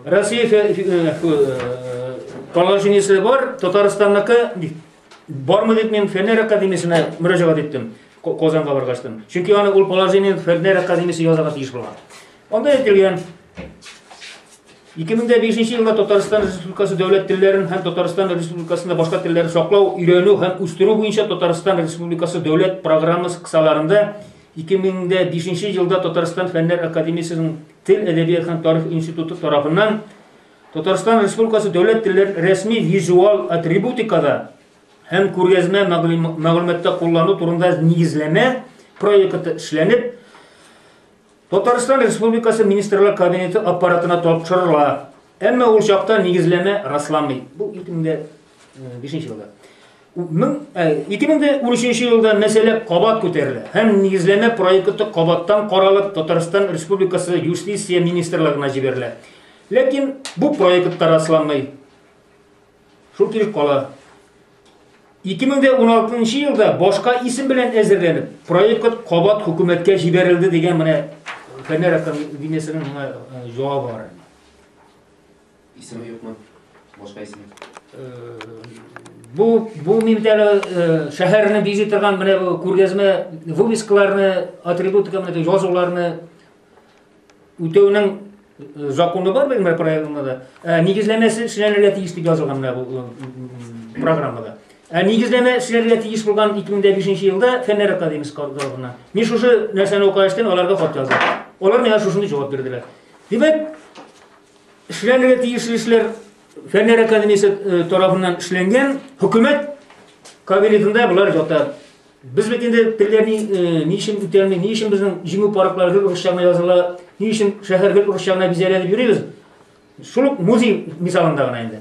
Россия положениесе бар, Татарстанныкы бармы дип мин Фәннәр академиясенә мөрәҗәгать иттем. Казанга баргачтын. Чөнки аны ул положение Фәннәр академиясе язарга тиеш булган. Анда әйтелгән, 2005 елда Татарстан Республикасы дәүләт телләрен һәм Татарстан Республикасында башка телләрне саклау, өйрәнү һәм үстерү буенча Татарстан Республикасы дәүләт программасы кысаларында 2005 елда Татарстан Фәннәр академиясенең Тел, әдәбият һәм тарих институты тарафыннан Татарстан Республикасы дәүләт телләрен рәсми визуал атрибутикада һәм күргәзмә мәгълүматта куллану турында нигезләмә проекты эшләнеп, Татарстан Республикасы Министрлар Кабинеты аппаратына тапшырыла. Әмма ул чакта нигезләмә расланмый. Бу 2005 елда. 2013 елда мәсьәлә кабат күтәрелә һәм нигезләмә проекты кабаттан каралып Татарстан Республикасы Юстиция министрлыгына җибәрелә. Ләкин бу проект та расланмый. Шул килеш кала. 2016 елда башка исем белән әзерләнеп, проект кабат хөкүмәткә җибәрелде дигән менә Фәннәр академиясенең моңа җавабы бар. Исеме юкмы? Башка исеме? Бу мин әле шәһәрне бизи торган менә бу күргәзмә вывескаларны, атрибутика менә язуларны үтәүнең законы бар бит программада. Нигезләмәсе эшләнергә тиеш дип язылган менә бу программада. Ә нигезләмә эшләргә тиеш булган 2005 елда Фәннәр академиясе тарафыннан. Мин шушы нәрсәне укыгач аларга хат яздым. Алар миңа шушындый җавап бирделәр. Димәк, эшләнергә тиешле эшләр Фәннәр академиясе тарафыннан эшләнгән, хөкүмәт кабинетында болар ята. Без бит инде телләр ни өчен үтәлми, ни өчен безнең җиңү парклары гел русча гына языла, ни өчен шәһәр гел русча гына бизәлә дип йөрибез. Шул ук музей мисалында гына инде.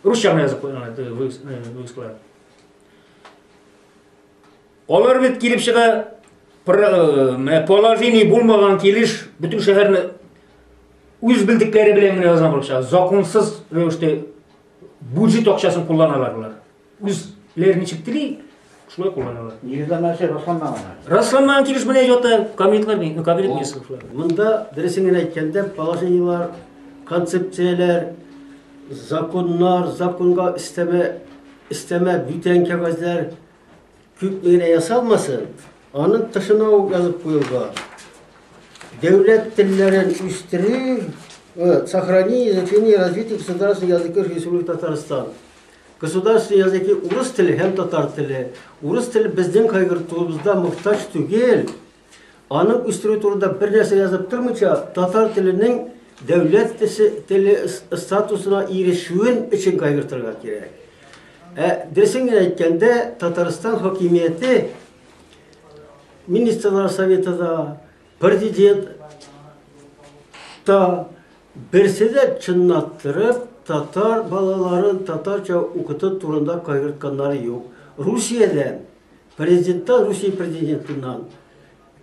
Русча гына язып куйган вывескалар. Алар бит килеп чыга, менә положение булмаган килеш бөтен шәһәрне үз белдекләре белән генә язган булып чыга. Законсыз рәвештә бюджет акчасын кулланалар болар. Үзләре ничек тели, шулай кулланалар. Нигезләмәсе расланмаган. Расланмаган килеш менә ята кабинетлар, кабинет министрлыклары. Монда дөресен генә әйткәндә, положениелар, концепцияләр, законнар, законга өстәмә бүтән кәгазьләр күпме генә ясалмасын, аның тышына ук язып куелган. Дәүләт телләрен үстерү, сохранение, изучение, развитие государственных языков Республики Татарстан. Государственный языки урыс теле һәм татар теле. Урыс теле безнең кайгыртуыбызда мохтаҗ түгел. Аның үстерү турында бер нәрсә язып тормыйча, татар теленең дәүләт теле статусына ирешүен өчен кайгыртырга кирәк. Ә дөресен генә әйткәндә, Татарстан хакимияте, Министрлар Советы да, президент та берсе дә чынлаттырып татар балаларын татарча укыту турында кайгыртканнары юк. Русиядән, президенттан, Русия президентыннан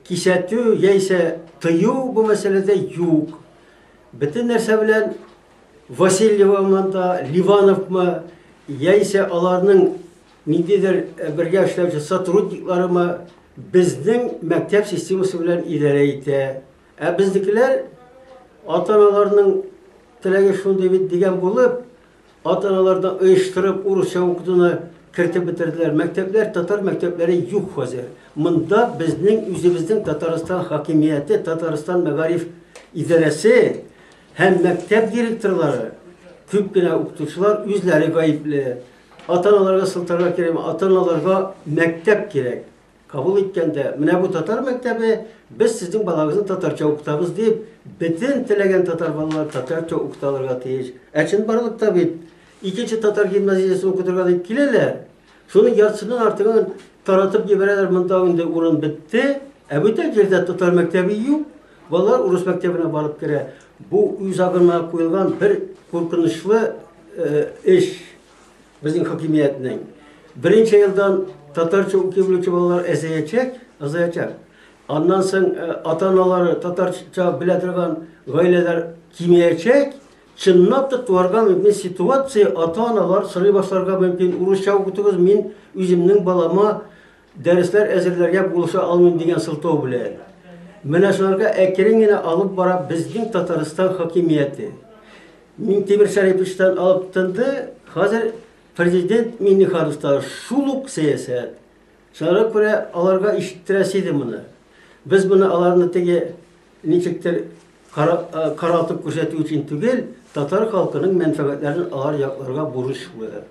кисәтү яисә тыю бу мәсьәләдә юк. Бөтен нәрсә белән Васильевамнан да, Ливановмы, яисә аларның ниндидер бергә эшләүче сотрудникларымы безнең мәктәп системасы белән идарә итә. Ә безнекеләр ата-аналарның теләге шундый бит дигән булып, ата-аналардан оештырып урысча укытуны кертеп бетерделәр. Мәктәпләр, татар мәктәпләре юк хәзер. Монда безнең үзебезнең Татарстан хакимияте, Татарстан мәгариф идарәсе һәм мәктәп директорлары, күп кенә укытучылар үзләре гаепле. Ата-аналарга сылтарга кирәк, ата-аналарга мәктәп кирәк. Кабул иткәндә, менә бу татар мәктәбе, без сезнең балагызны татарча укытабыз дип, бөтен теләгән татар балалары татарча укыта алырга тиеш. Ә чынбарлыкта бит икенче татар гимназиясен укытырга дип киләләр. Шуның яртысыннан артыгын таратып җибәрәләр, монда инде урын бетте. Ә бүтән җирдә татар мәктәбе юк. Балалар урыс мәктәбенә барып керә. Бу үз агымына куелган бер куркынычлы эш. Безнең хакимиятнең берничә елдан татарча укый белүче балалар әзәячәк, азаячак. Аннан соң ата-аналары татарча белә торган гаиләләр кимеячәк. Чынлап та туарга мөмкин ситуация, ата-аналар сорый башларга мөмкин, урысча укытыгыз, мин үземнең балама дәресләр әзерләргә булыша алмыйм дигән сылтау белән. Менә шуларга әкрен генә алып бара безнең Татарстан хакимияте. Миңтимер Шәриповичтан алып тынды, хәзер президент Миңнехановта шул ук сәясәт. Шуңа күрә аларга ишеттерәсе иде моны. Без моны аларны теге ничектер каралтып күрсәтү өчен түгел, татар халкының мәнфәгатьләрен алар якларга бурычлы.